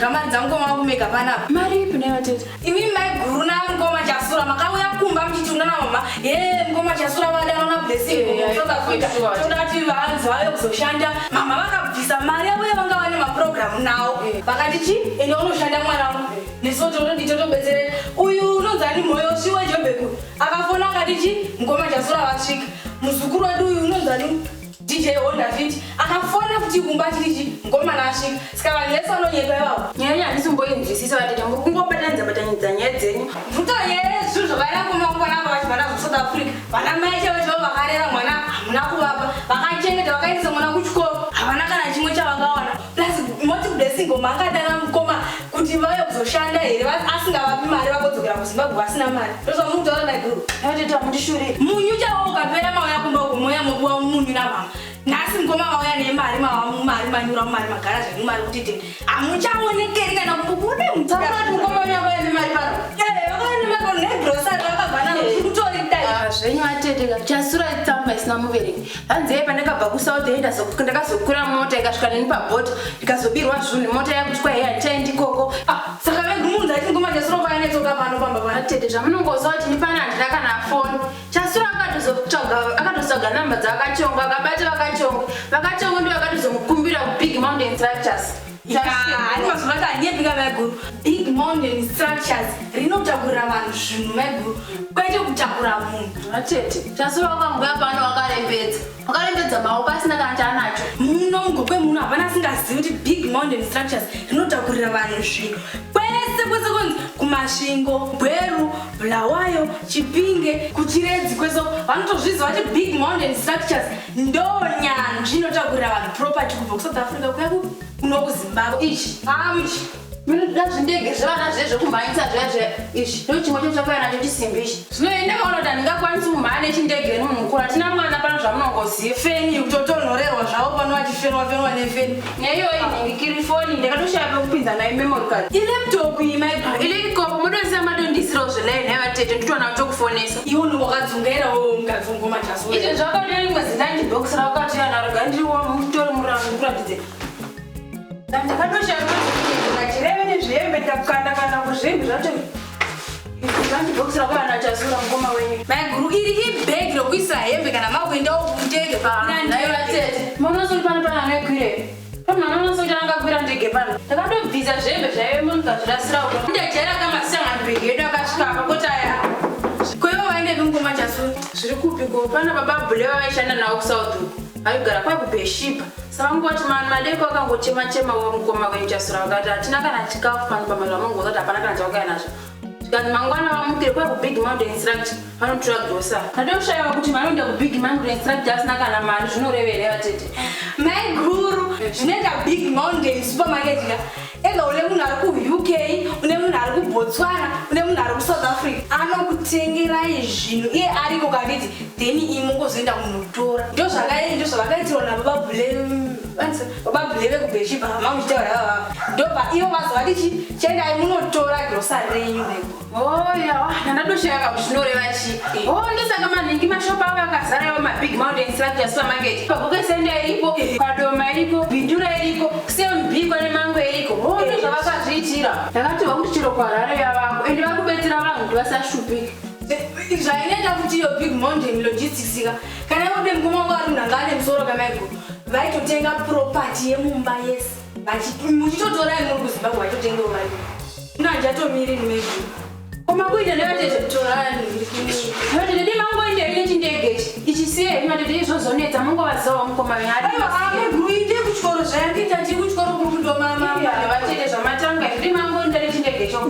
Makadya mari dzamukoma wangu mega panapa. Mari ipi nhai vatete? Imi maiguru namukoma Chasura makauya kumba muchiti unana mama ye mukoma Chasura vadana na Blessing Eh, South Africa sure. toda kuti vanzi vauye kuzoshanda. Mama vakabvisa mari yavo yavanga vane maprogramu nawo Eh. vakati chi ende unoshanda mwana wangu nesu totodi totobetsere uyu unonzi ani Moyo sviwe Jobek akafona akati chi mukoma Chasura vasvika muzukuru wedu uyu unonzi ani DJ Honda Fit akafona kuti kumba achiti chi mukomana asvika saka vanhu vese vanonyepa ivavo. Nyaya yenyu handisi kumboinzwisisa vatete muri kungobatanidza batanidza nyaya dzenyu. Mutonyere zvinhu zvakaenda kumangwana apa vachibva nazvo South Africa. Vana mai chaivo chaivo vakarera mwana hamuna kuvapa. Vakachengeta vakaendesa mwana kuchikoro havana kana chimwe chavakawana. Plus moti Blessing Goma akadana mukoma kuti vauye kuzoshanda here asingavapi mari vakodzokera kuZimbabwe vasina mari. Ndozvamukutaura maiguru. Vatete hamundishuriri. Munyu chaiwo ukapera mauya kumba uko mouya mopiwa munyu namama. Nhasi mukoma vauya nemari mava mumari manyura mumari magara zvenyu mari kuti tete. Hamuchaonekeri kana kumbobude Taura kuti mukoma wenyu akauya nemari pano. Eh, vakauya nemari pano negrosari vakabva naro kutori dai. Ah, zvenyu atete ka chasura tsamba isina muverengi. Hanzi yei pandakabva kuSouth enda ndakazokwira mota ikasvika neni pabhodha ndikazobirwa zvinhu mota yakuti kwai handichaendi ikoko. Ah, saka vegumunza ati mukoma chasura kwaya netsoka pano pamba pano. Atete zvamunongoziva kuti ini pano handina kana foni. Chasura akatozotsvaga akatotsvaga namba dzavakachongo akabata vakachongo. Vakachongo ndivo vakatozomukumbira kuBig Mountain Structures. Hani mazuva ati hanyepi ka maiguru. Big Mountain Structures rinotakurira vanhu zvinhu maiguru kwete kutakura munhu. Atete Chasura wakanguya pano wakarembedza. Wakarembedza maoko asina kana chaanacho. Muno mugokwe muno hapana asingazivi kuti Big Mountain Structures rinotakurira vanhu zvinhu kwese kwese kunzi kuMasvingo, Gweru, Bulawayo, Chipinge, kuChiredzi kwese vanotozviziva kuti Big Mountain Structures ndo nyanzvi inotakurira vanhu property kubva kuSouth Africa kuya kuno kuZimbabwe. Ichi Amuchi. Munoda zvindege zvevana zve zvekumhanyisa zviya zviya izvi ndochimwe cho chakauya nacho chisimbi ichi zvino ini ndakaona kuti handingakwanisi kumhanya nechindege nemunhu mukuru hatina mwana pano zvamunongoziva. Feni kutotonhorerwa zvavo pano vachifenwa fenwa nefeni. Neiyoyi nhingi kirifoni ndakatoshaya pekupinza nayo memory card. Ilaptop iyi maiguru. Ilaptop motoziva matondisirawo zvelaini nhai vatete nditoona kutokufonesa. Iwe unenge wakadzungaira wewe mukadzi wengoma chaso. Izvi zvakauya rimwe zinanji box rakauya naro gandiriwo mutore murangu ndikuratidze. Ndakatoshaya pekupinza chireve nezvihembe ndakukanda kana kuzvimbi zvacho. Zanji box rakauya nachasura mukoma wenyu. Maiguru iri ibhegi rokuisa hembe kana makuendawo kundege. Nhai vatete munozoti pano pana anoikwirei? Pano anozoita angakwira ndege pano. Ndakatobvisa zvembe zvaive ndikazvirasira uko. Ndajaira kamasangano bhegi edu akasvika apa koti aya. Ko ivo vaendepi mukoma Chasura? Zviri kupi ko? Pana baba Bhule vavaishanda navo kuSouth uko. Vaigara kwai kuBheshipa. Saka vangoti madeko akangochema chema wo mukoma wenyu Chasura vakati hatina kana chikafu pano pamba zvamunongoziva kuti hapana kana chawakauya nazvo. Zvikanzi mangwana vamukire kwai kuBig Mountain Structure vanotora grocery. Ndatoshaiwa kuti vanoenda kuBig Mountain Structure asina kana mari zvinorevei vatete? Maiguru zvinoita Big Mountain Supermarket ka ega une munhu ari kuUK une munhu ari kuBotswana une munhu ari kuSouth Africa anokutengerai zvinhu iye ariko kanditi then imi mongozoenda kunotora ndozvakaitirwa nababa Bhule baba Bhule vekuBheshipa hama muchitaura vava ndobva ivo vazovati chi chiendai munotora grocery renyu maiguru. Oya, ndandoshaya kuti zvinoreva chii. Oh, ndosaka manhingi mashopu avo akazara iwo mabig mountain structure supermarket. Pagoke Center iripo, Kadoma iriko, Bindura iriko, CMB kwane Mango iriko. Oh, ndozvavakazviitira. Ndakatova kuti chero kuHarare yavako, ende vari kubetsera vanhu kuti vasashupike. Zvainoita kuti iyo Big Mountain Logistics ka kana ivo mukoma wangu ari munhu anga ane musoro kamaiguru vaitotenga property yemumba yese muchitotorai muri kuZimbabwe vaitotengewo vari nanjatomiri maiguru. Koma kuita nevatete. Torani. Vatete dai mangoenda ine chindege ichi. Ichi siye matete izvozonetsa mungovazivawo mukoma wenyu. Aiwa maiguru inde kuchikoro zvayandiita ndiri kuchikoro kuri kundomama. Vatete zvamatanga izvi dai mangoenda nechindege cho.